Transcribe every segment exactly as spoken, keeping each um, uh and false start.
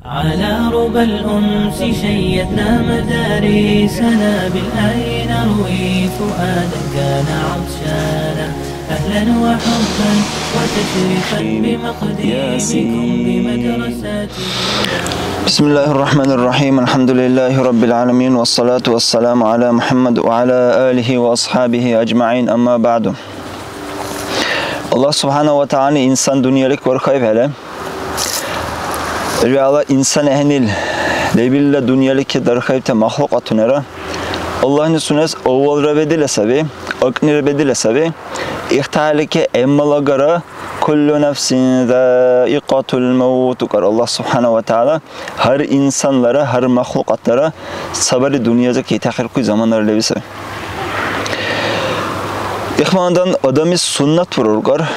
على ربى الأنس شيدنا مدارسنا، بالآي نروي فؤادا كان عطشانا. أهلا وحبا وتشريفا بمقدمكم بمدرستنا. بسم الله الرحمن الرحيم. الحمد لله رب العالمين، والصلاة والسلام على محمد وعلى آله وأصحابه أجمعين. أما بعد. Аллагь субхӀяна ва тагӀяла инсан дунъялик вархаибхӀели, вегӀла инсан гӀягӀнил лебилла дунъяличи дархаибти махлукьатунира Аллагьни сунес авалра бедила саби, акӀнира бедила саби. ИхтахӀелики гӀяммал агара, «Куллу нафсин заикьатул мавт», укӀар Аллагь субхӀяна ва тагӀяла. Гьар инсанлара, гьар махлукьатлара сабари дунъязи кетахъиркуй заманара леби саби. Ихмандан адамис суннат бурар укӀар,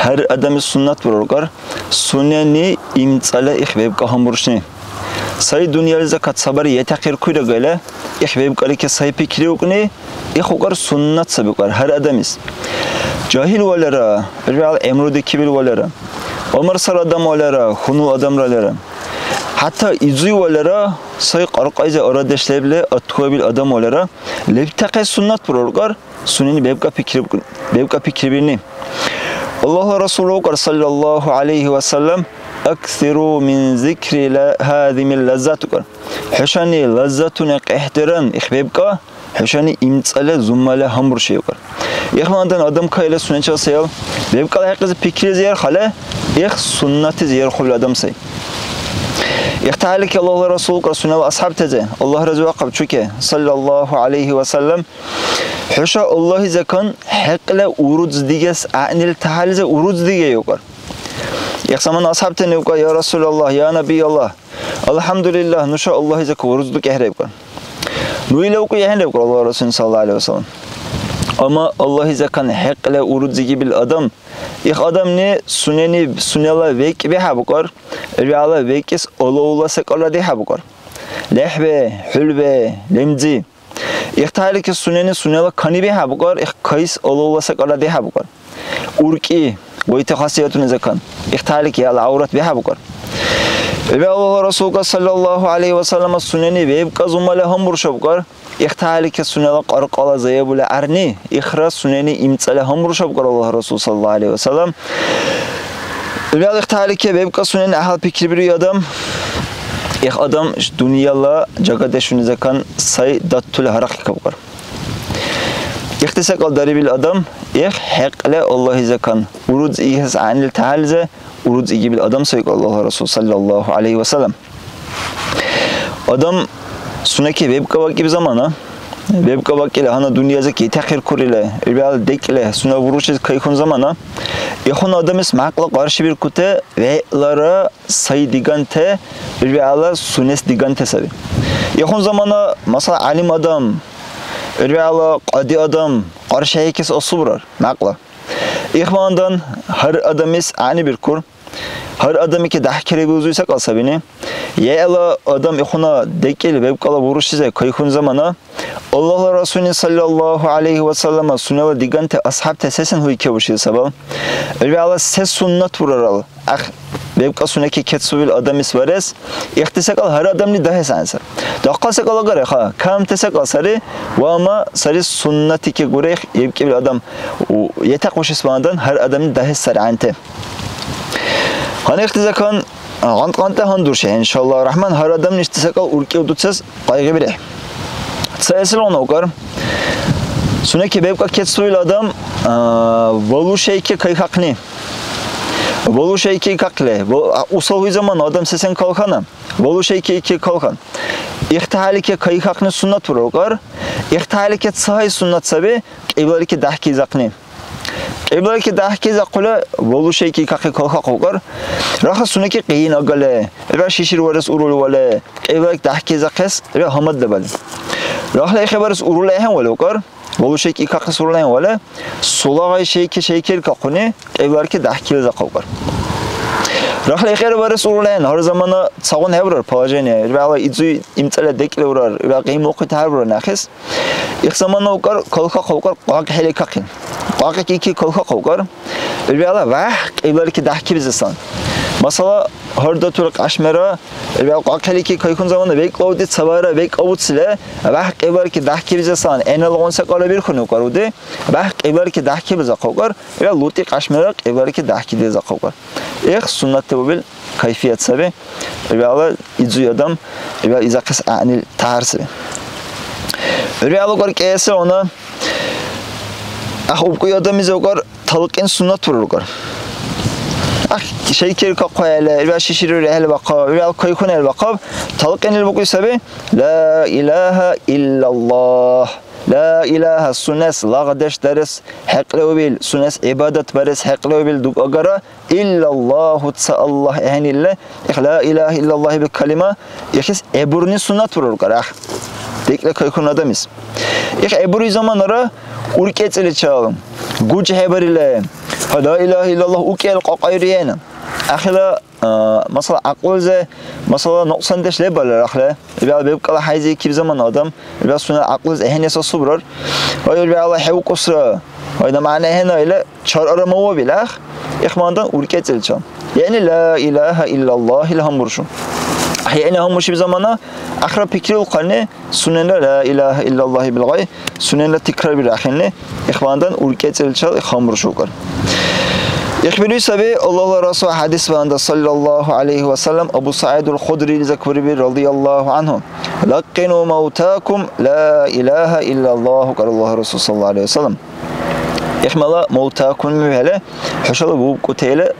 гьар адамис суннат бурар укӀар, сунени имцӀала их бебкӀа гьанбуршни. Сай дунъялизакад сабари ятахъиркуйрагала, их бебкӀалики сай пикриукӀни, их укӀар суннат саби укӀар гьар адамис. Жагьил валара, вегӀла гӀямру дикибил валара, ГӀумар сар адам валара, хьунул адамралара. ХӀятта изуй валара, сай кьаркьайзи арадеш лебли атхуабил адам валара, лебтахъес суннат бурар укӀар, сунени бебкӀа пикри-, бебкӀа пикрибирни. Аллагьла Расул укӀар, саллаллаху гӀялайхи ва саллям, «Аксиру мин зикри ла-, хазимил лаззат», укӀар. ХӀушани лаззатуни къехӀдиран, их бебкӀа, хӀушани имцӀала зуммала гьанбурши укӀар. Ихмандан адам кайла сунечил сел, бебкӀала хӀекьлизи пикрилизи ярхъала, их суннатизи ярхъубли адам сай. ИхтахӀелики Аллагьла Расул укӀар сунела асхӀябтази, Аллагь разивухъаб чуке, саллаллаху гӀялайхи ва саллям, хӀуша Аллагьизакан хӀекьла уруц дигес гӀягӀнил тахӀялизи уруц диге укӀар. Их замана асхӀябтани укӀар, я Расулаллагь, я Набияллагь, алхӀямдулиллагь, нуша Аллагьизакан уруц дукехӀе укӀар. Ну ила укӀуй ахӀен укӀар Аллагьла Расул саллаллаху гӀялайхи ва саллям. Амма Аллагьизакан хӀекьла уруц дигибил адам, их адамни сунени, сунела векӀ бихӀяб укӀар, вегӀла векӀис алавла секӀалра дихӀяб укӀар. ЛехӀбе, хӀулбе, лемзи. ИхтахӀелики сунени сунела кани бихӀяб укӀар, их кайс алавла секӀалра дихӀяб укӀар. УркӀи, вайти хасиятуни закан. ИхтахӀелики яла гӀяврат бихӀяб укӀар. Ва Аллагьла Расулка саллаллаху гӀялайхи ва саллама сунени вебкӀа зумала гьанбуршаб укӀар. ИхтахӀелики сунела кьаркьала заябула гӀярни, ихра сунени имцӀала гьанбуршаб укӀар Аллагьла Расул саллаллаху гӀялайхи ва саллам. Ва ихтахӀелики вебкӀа сунени гӀяхӀял пикрибируй адам. Их адам дунъяла жагадешуни закан сай датули гьарахъикаб укӀар. Ихти секӀал дарибил адам, их хӀекьле Аллагьизакан, уруц игес гӀягӀнил тахӀялизе, уруц игибил адам сайкӀал Аллагьла Расул саллаллаху гӀялайхи ва саллям. Адам сунеки вебкӀа вакӀиб замана, вебкӀа вакӀили гьанна дунъязи кетахъиркурили, ибал декӀли сунела бурушизи кайхьун замана, ихъуна адамис мякьла къаршибиркути вегӀлара сай диганти, ил вегӀла сунес диганти саби. Ихъун замана, масала, гӀялим адам, ил вегӀла кьади адам къаршихӀейкес асубрар мякьла. Ихвандан гьар адамис гӀягӀнибиркур, гьар адамики дяхӀкири бузули секӀал сабини. ВегӀла адам ихъуна декӀил вебкӀала бурушизе кайхьун замана, Аллагьла Расулни саллаллаху гӀялайхи ва саллама сунела диганти асхӀябти сесен гьуйкевушили сабал? Ил вегӀла се суннат бурарал, ахъ, бебкӀа сунеки кецӀбил адамис варес, ихти секӀал гьар адамли дагьес гӀягӀнисар. Дахъал секӀал агари, хъа, камти секӀал сари, ва амма сари суннатики гурех, ебкӀибил адам у-, етахъушес вандан гьар адамли дагьес сари гӀягӀнити. Гьанна ихти закан гъантӀ-гъантӀа гьандурши, иншаллагь рахман, гьар адам ишти секӀал уркӀи удуцес къайгъибирехӀе. Цаэсилгъуна укӀар. Сунеки бебкӀа кецӀбил адам, а, валу шайки кайхахъни. Валу шайки какли. Ва-, а, усал гьуй замана адам сесен калхана. Валу шайки ики калхан. ИхтахӀялики кайхахъни суннат бура укӀар. ИхтахӀялики ца гьай суннат саби, кьиблалики дяхӀкизахъни. Кьиблалики дяхӀкизахъули, валу шайки кахъи калхахъу укӀар. Раха сунеки къин агали, ибра шишир варес урули вали, кьиблалики дяхӀкизахъес, ибра гьамад лебали. Рахла ихъибарес урули ахӀен вали укӀар. Валу шайки кахъес урули ахӀен вали, сулагъай шайки шайкил кахъуни, кьиблалики дяхӀкилизахъу укӀар. Рахла ихъибарес урули ахӀен, гьар замана цагъун хӀебурар положение, ибра изуй имцӀала декӀли урар, ибра гъимлухъути хӀебурар нахис. Их замана укӀар, калхахъу укӀар, къакъхӀели кахъин. Къакъик ики калхахъу укӀар. Ил вегӀла вяхӀ кьиблалики дяхӀкибизасан. Масала, Гьар датур кьяшмира, вегӀ къакъилики кайхьун замана векӀлавди цавара векӀавуцили, вяхӀ кьибларки дяхӀкибизасан гӀеналгъун секӀалра бирхуни укаруди, вяхӀ кьибларки дяхӀкибилзахъавкар, вегӀ лутӀи кьяшмира кьибларки дяхӀкидилзахъавкар. Эх, суннатли убил кайфият саби, вегӀла изу адам, вегӀ изахъес гӀягӀнил тяхӀяр саби. ВегӀла укар кӀиэсигъуна, ах, убкӀуй адамлизи укар, талкьин суннат бурар укар. Ах, шайкиркахъуяли, вегӀ шиширури хӀелбахъаб, вегӀ кайхьуни хӀелбахъаб, талкьинил букӀуй саби, ла иляха иллаллах. Ла иляха, сунес лагъдеш дарес хӀекьлиубил, сунес гӀибадат барес хӀекьлиубил дуг агара, иллаллаху, ца Аллагь ахӀенилла, их ла иляха иллаллах ибил калима, ихис гӀебурни суннат бурар укар, ах. ДекӀла кайхьун адамис. Их гӀебури заманара уркӀецӀиличал гуж хӀебарили, ха, ла иляха иллаллах укӀел кьакьайригӀена. Ахила, а, масала, гӀякьлулзи, масала, нукьсандеш лебалра ахъли. Ибала бебкӀала хӀяйзи икиб замана адам, ибала сунела гӀякьлулзи ахӀенес асубрар. Ва ибала хӀевкӀусра, ва ина мягӀна ахӀена или чаръара мавабил, ах, ихмандан уркӀецӀиличал. Яни ла иляха иллаллах ил гьанбуршу. АхӀен гьанбуршиб замана ахра пикриулхъани, суненра ла иляха иллаллах ибил гъай, суненра тикрарбирахъенни, ихвандан уркӀецӀиличал гьанбуршукар. Ихбируй саби, Аллагьла Расул хӀядис багьандан, саллаллаху гӀялайхи ва саллям, Абу СагӀидул Худрилизи кабири, радияллаху анху, «Лаккину маутакум ла иляха иллаллаху», кар Аллагьла Расул, саллаллаху гӀялайхи ва саллям. Ихмала маутакум мебхӀели, хӀушала бубкӀутела,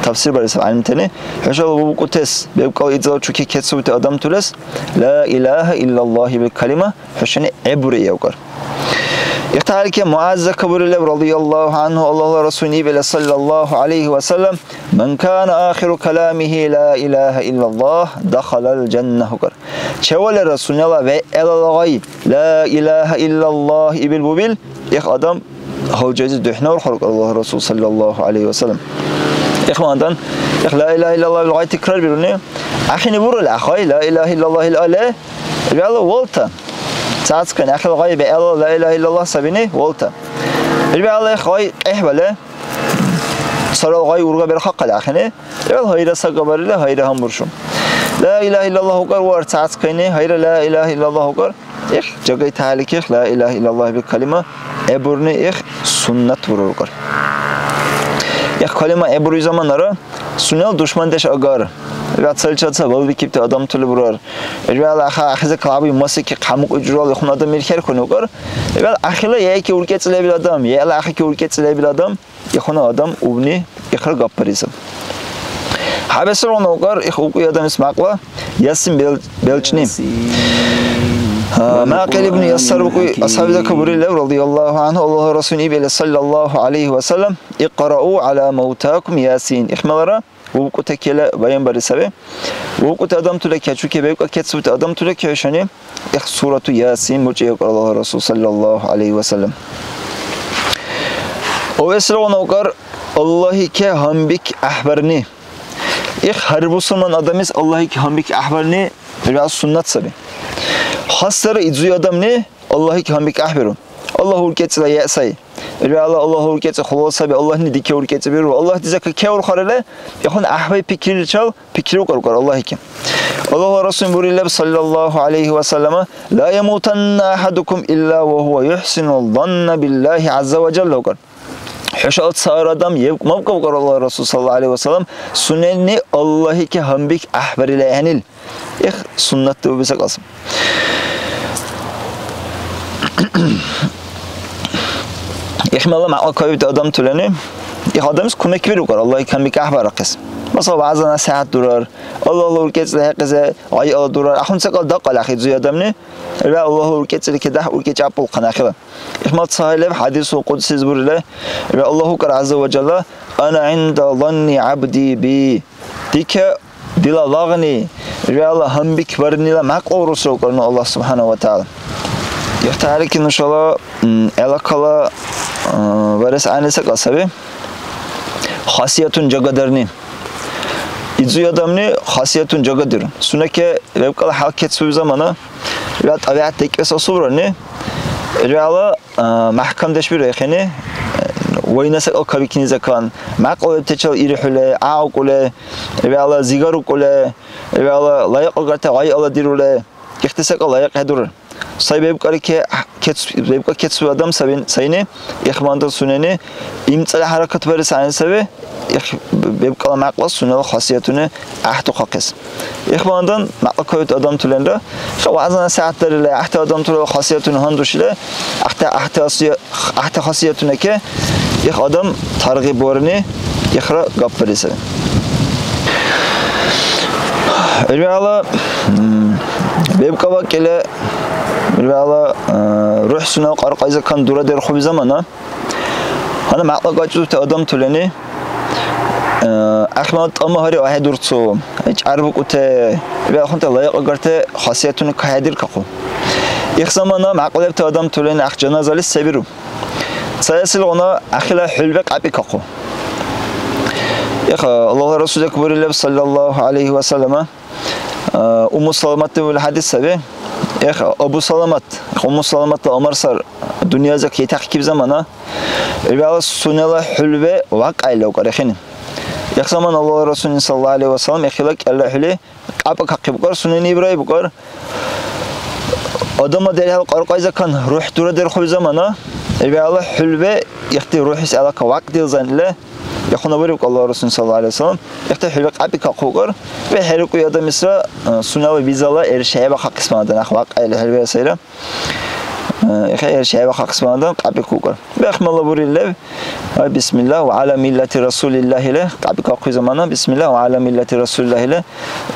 тафсир барес гӀялимтани, хӀушала бубкӀутес, бебкӀала идзала чуки кецӀбути адамтулес, ла иляха иллаллах ибил калима хӀушани гӀеббурия укар. Ихтарики МугӀазза кабурилев, радияллаху анху, Аллагьла Расулни ибила, саллаллаху гӀялайхи ва саллям, «Ман кана ахиру каламихи ла иляха иллаллах, дахалал жанна», укар. Чевалира сунела вегӀлала гъай, ла иляха иллаллах ибил бубил, их адам гьалжази духӀнаурхар, Аллагьла Расул, саллаллаху гӀялайхи ва саллям. Ихвандан, их ла иляха иллаллах ибил гъай тикрарбируни, ахини бурул ахъай, ла иляха иллаллах ил але, вегӀла валта. Цацкан, ахил гъай бегӀлала ла иляха иллаллах сабини, валта. Ил бегӀла их гъай кьехӀбали, царал гъай урга берхахъали ахини, ил гъайра сагабарили, гъайра гьанбуршу. Ла иляха иллаллах укар вар цацкайни, гъайра ла иляха иллаллах укар. Их, жагай таликих, ла иляха иллаллах ибил калима гӀебурни их суннат бурар укар. Их калима гӀебури заманара сунела душмандеш агар, ва цалича ца балбикибти адамтули бурар. Ил вегӀла аха ахиза калгӀябуй масики хъямукӀуй журали хун адам ирхӀерхуни укар. Ил вегӀла ахила яйки уркӀецӀ лебил адам, яйла ахики уркӀецӀ лебил адам, ихуна адам убни ихра гапбариза. ХӀябэсилгъуна укар, их укӀуй адамис мякьла Ясин бел-, белчӀни. А, Макьил ибн Ясар укӀуй асхӀабиза кабурилев, радияллаху анху, Аллагьла Расул ибила, саллаллаху гӀялайхи ва саллям, «Икърау гӀяла мавтакум Ясин». Ихмалара, ВукӀутакела баянбарес саби. ВукӀути адамтула кечуке, бебкӀа кецӀбути адамтула кешани, их сурату Ясин бучӀи, викӀар Аллагьла Расул, саллаллаху гӀялайхи ва саллям. Овесра ванавкӀар Аллагьике гьанбик гӀяхӀбарни. Их гьар бусурман адамлис Аллагьике гьанбик гӀяхӀбарни ва суннат саби. Хасара изуй адамли Аллагьике гьанбик гӀяхӀбиру. Аллагь уркӀецӀила яй сай. ВегӀла Аллагь уркӀецӀи хулал саби, Аллагьни дике уркӀецӀи биру. Аллагь диза какеурхарали, ихъун гӀяхӀбай пикриличил пикриукар укар Аллагьике. Аллагьла Расул бурилаб, саллаллаху гӀялайхи ва саллама, «Ла ямутанна ахадукум илла ва гьува юхсину занна биллагьи гӀязза ва жалла», укар. ХӀушала цара адам евкӀмабкаб укар Аллагьла Расул, саллаллаху гӀялайхи ва саллам, сунени Аллагьике гьанбик гӀяхӀбарили гӀягӀнил. Их суннатти убиса кьасм. Ихмала мякьла кавибти адамтулани, их адамс кумекбирукар Аллагьике гьанбик гӀяхӀбарахъес. Масала, вягӀза-насихӀят дурар, Аллагьла уркӀецӀила хӀекьлизи гъайала дурар, ахъун секӀал дахъал ахӀи зуй адамни, ва Аллагьла уркӀецӀилике дяхӀ уркӀи чяпӀулхъан ахӀила. Ихмал ца леб хӀядисул кьудсилизи бурили, ва Аллагь укар гӀязза ва жалла, «Ана гӀинда занни гӀябди би». Дике дила лагъни, вегӀла гьанбикбарнила мякьла урусра укарну Аллагь субхӀяна ва тагӀяла. Ихтарики нушала, м, гӀелакала, а, барес гӀягӀниси кьа саби. Хасиятун жагадарни. Изуй адамни хасиятун жагадиру. Сунеке вебкӀала хӀял кецуй замана, ва тӀабигӀят декӀес асубрани, вегӀла а, мяхӀкамдеш бирехӀе, вайна секӀал кабикни закан, мякьлаб лебтачил ирхьули, гӀявкӀули, вегӀла зигарукӀули, вегӀла лайикьагарти гъай аладирули, ихти секӀал лайикьхӀедурар. Сай бебкӀари ке-, кец-, бебкӀа кецули адам саби, сайни, ихмандан сунени имцӀали хӀяракат барес гӀягӀни саби, их бебкӀала мякьлас сунела хасиятуни гӀяхӀдухъахъес. Ихмандан мякьла кавит адамтуленра, ха вягӀза-насихӀят дарили, гӀяхӀти адамтулала хасиятуни гьандушили, гӀяхӀти, гӀяхӀти асия-, гӀяхӀти хасиятунаке их адам таргъиббарни ихра гапбарили саби. ГӀурвала, м, бебкӀа вакӀили, гӀурвала, э, рухӀ сунела кьаркьайзакан дурадерхъуби замана, гьанна мякьла качӀути адамтулани, э, ахмал тӀама гьари ахӀедурцу, чарбукӀути, бяхъунти лайикьагарти хасиятуни кахӀедиркахъу. Их замана мякьла лебти адамтулани ахъ жаназалис се биру? Цаэсилгъуна ахила хӀулби кьяпӀикахъу. Их, Аллагьла Расул акбарилаб, саллаллаху гӀялайхи ва саллама, а, Умму Саламатли ил хӀядис саби. Их, Абу Саламат, их, Умму Саламатла Умар сар дунъязи кетахъиб замана, вегӀла сунела хӀулби вакьаили укьар ихини. Их замана Аллагьла Расулни, саллаллаху гӀялайхи ва саллам, ихила кӀелра хӀули кьяпӀа кахъиб букӀар, сунени ибрай букӀар. Адамла дерхӀел кьаркьайзакан рухӀ дурадерхъули замана, вегӀла хӀулби ихти рухӀис гӀелака вакьдилзан или, ихуна буриб Аллагьла Расул саллаллаху гӀялайхи ва саллям, ихти хӀулби кьяпӀикахъу букӀар, ве хӀерикӀуй адамисра, э, сунела визала гӀерши хӀебахъахъис мана, нах вакьаили хӀербиэс сайра. Э, ихъ гӀерши хӀебахъахъис мана кьяпӀикахъу букӀар. Бехмала бурили леб, ва бисмилла ва гӀяла миллати Расулиллахили, кьяпӀикахъуй замана, бисмилла ва гӀяла миллати Расулиллахили,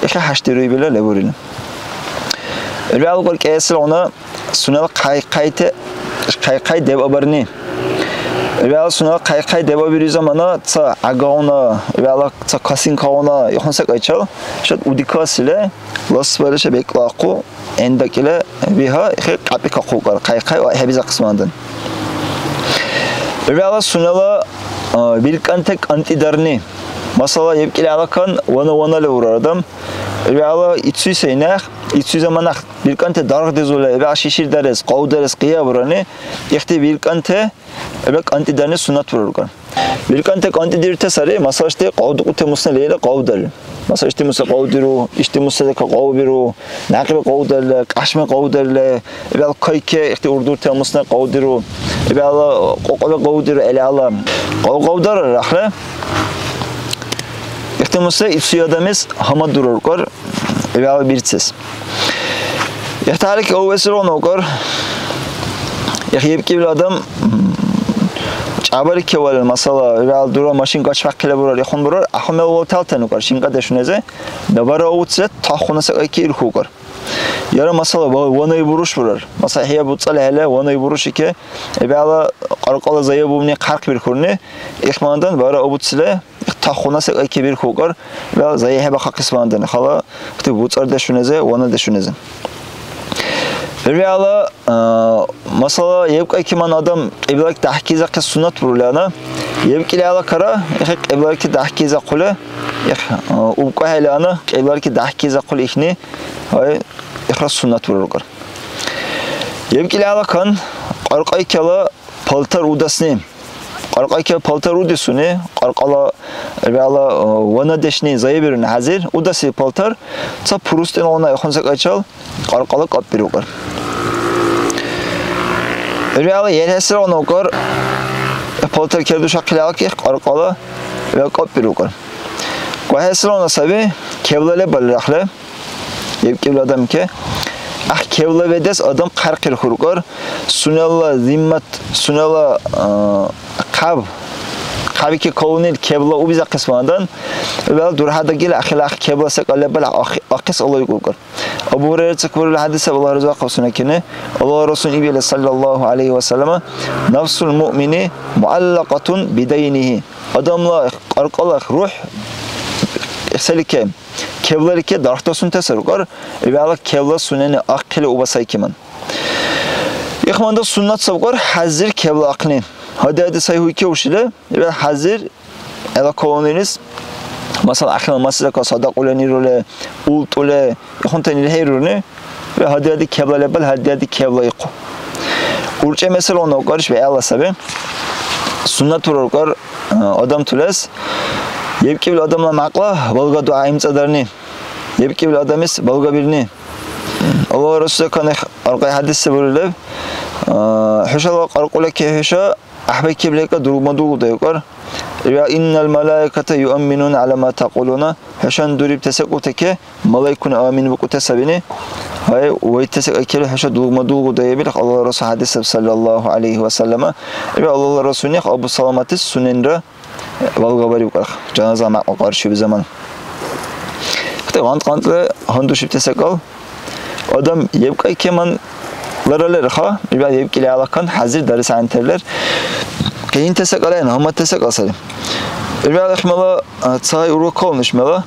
ихъ хӀяшдируйбила леб бурили. ВегӀла кӀел кӀиэсилгъуна сунела хъяйхъяйте-, хъяйхъяй дебабарни. ВегӀла сунела хъяйхъяй дебабири замана ца гӀягауна, вегӀла ца косынкауна, ихъун секӀайчал, шад удикасили, ласбарили ша бекӀлахъу, гӀендакӀила вига ихъи кьяпӀикахъу букӀар, хъяйхъяй ва хӀебизахъис мандан. ВегӀла сунела, а, биркӀанти кӀантӀидарни. Масала, ебкӀили гӀелакан вана-ванали урар адам. ВегӀла ицуй сайнахъ, ицуй заманахъ биркӀанти даргдизули, вегӀ шиширдарес, къавдарес къия бурани, ихъти биркӀанти ХӀула кӀантӀидарни суннат бурар букӀар. БиркӀанти кӀантӀидирути сари, масала, ишди къавдукӀути мусна лерилра къавдарили. Масала, ишди муса къавдиру, ишди муса зека къавбиру, някъби къавдарили, кьяшми къавдарили, ибал кайке, ихъти урдурти мусна къавдиру, ибал кьукьяби къавдиру, гӀелала къав-, къавдарар ахъли. Ихъти муса ибси адамис гьамаддурар букӀар. ГӀебала бирцес. Ихтарик аввесилгъуна укар. Их ебкӀибил адам, м, чӀябариккевалил, масала, гӀебала дура машин гачбяхъила бурар, ихъун бурар, ахъумел валталтан укар, шинкьадешунезе, дабара авуцлет, тахъуна секӀайки ирху укар. Яра, масала, ва-, ванай буруш бурар. Масала, хӀяб уцӀали хӀела, ванай буруш ике, гӀебала кьаркьала заябубни хъярхъбирхьурни, ихмандан бара авуцле, Тахъуна секӀайки бирхьу укар, ва зайхӀебахъахъис вандан, хала, ихъти буцӀардешунезе, ванадешунезе. ХӀули-гӀела, а, масала, ебкӀайкиман адам кьиблаки дяхӀкизахъес суннат бурули ана, ебкӀили гӀела кара, ихъи кьиблаки дяхӀкизахъули, их, а, убкӀухӀели ана, кьиблаки дяхӀкизахъули ихни, гьай, ихра суннат бурар укар. ЕбкӀили гӀела кан, кьаркьайкала Палтар удасни. Кьаркьайке палтар удисуни, кьаркьала вегӀла, э, ванадешни заябируни хӀязир. Удаси палтар ца пурустӀиналгъуна ихъун секӀайчал кьаркьала кьапӀбирукӀар. ВегӀла ерхӀесрагъуна укӀар, палтар кердушахъили алки кьаркьала вегӀ кьапӀбирукӀар. ВегӀхӀесрагъуна саби кевла лебал рахли. ЕбкӀибла адам ке. ГӀяхӀ кевла бедес адам хъярхъирхьуркӀар, сунела зиммат, сунела, а, хъяб, хъябике калунил кевла убизахъес вандан, вегӀла дурхӀя дагили ахила гӀяхӀ кевла секӀал лебал ахъ-, ахъес алавикӀулкӀар. Абу Гьурайра цакбарили хӀядис саби, Аллагь разивахъав сунекени, Аллагьла Расул ибили, саллаллаху гӀялайхи ва саллама, «Нафсул муъмини мугӀаллакьатун бидайнихи». Адамла кьаркьала рухӀ, селике, кевлалике дархдасунти сарукар, вегӀла кевла сунени ахъили убасайкиман. Ихманда суннат сабкар хӀязир кевла ахъни. Гьади-гьади сай гьуйкевшили, вегӀ хӀязир гӀела калунилис, масала, ахънила масизака садакьули нирули, ултӀули, ихъунтани хӀейруни, ва гьади-гьади кевла лебал, гьади-гьади кевла ихъу. УрчӀемесалгъуна укариш вегӀла саби. суннат бурар укӀар, э, адамтулес, ебкӀибил адамла мякьла балга дугӀя имцӀадарни, ебкӀибил адамис балга бирни. Аллагьла Расул каних аркьяй хӀядисси бурилеб, э, хӀушала кьаркьула ки хӀуша гӀяхӀбайкиб лека дулгмадулгудай укӀар. Ва иннал малаиката юамминуна гӀяла ма такьулуна. ХӀушани дурибти секӀултаки малайкуни амин букӀути сабини. Гьай, вайтаси кайкили хӀуша дулгмадулгудаибил Аллагьла Расул хӀядисаб, саллаллаху гӀялайхи ва саллама. Ва Аллагьла Расулнех Абу Саламатис суненра балгабариб кьарх, жаназа мякьла къаршиби заман. Хъти къантӀ-къантӀли гьандушибти секӀал адам ебкӀай кеман лера лерха, ибял ебкӀили алакан хӀязир дарес гӀянтер лер. Къиинти секӀал айн, гьамадти секӀал сари. Ибял ихмала, а, цай урок калун ишмала.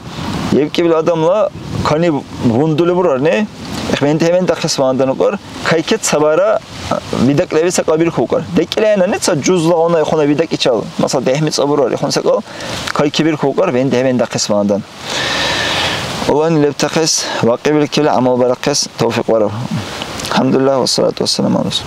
ЕбкӀибил адамла кани бундули бурарни, ихментехӀемени дахъес вандан укӀар, кайкет сабара, а, бидакӀ леби секӀал бирху укӀар. ДекӀили айнани ца жузлагъуна ихъуна бидакӀ ичал. Масала, дехӀми ца бурар, ихъун секӀал кайки бирху укӀар, вен дехӀмени дахъес вандан. Аллагьни лебтахъес, вакъибиркили гӀямал барахъес тавфикь бараб. АлхӀямдулиллагь, вассалату вассаламу гӀяла Расул.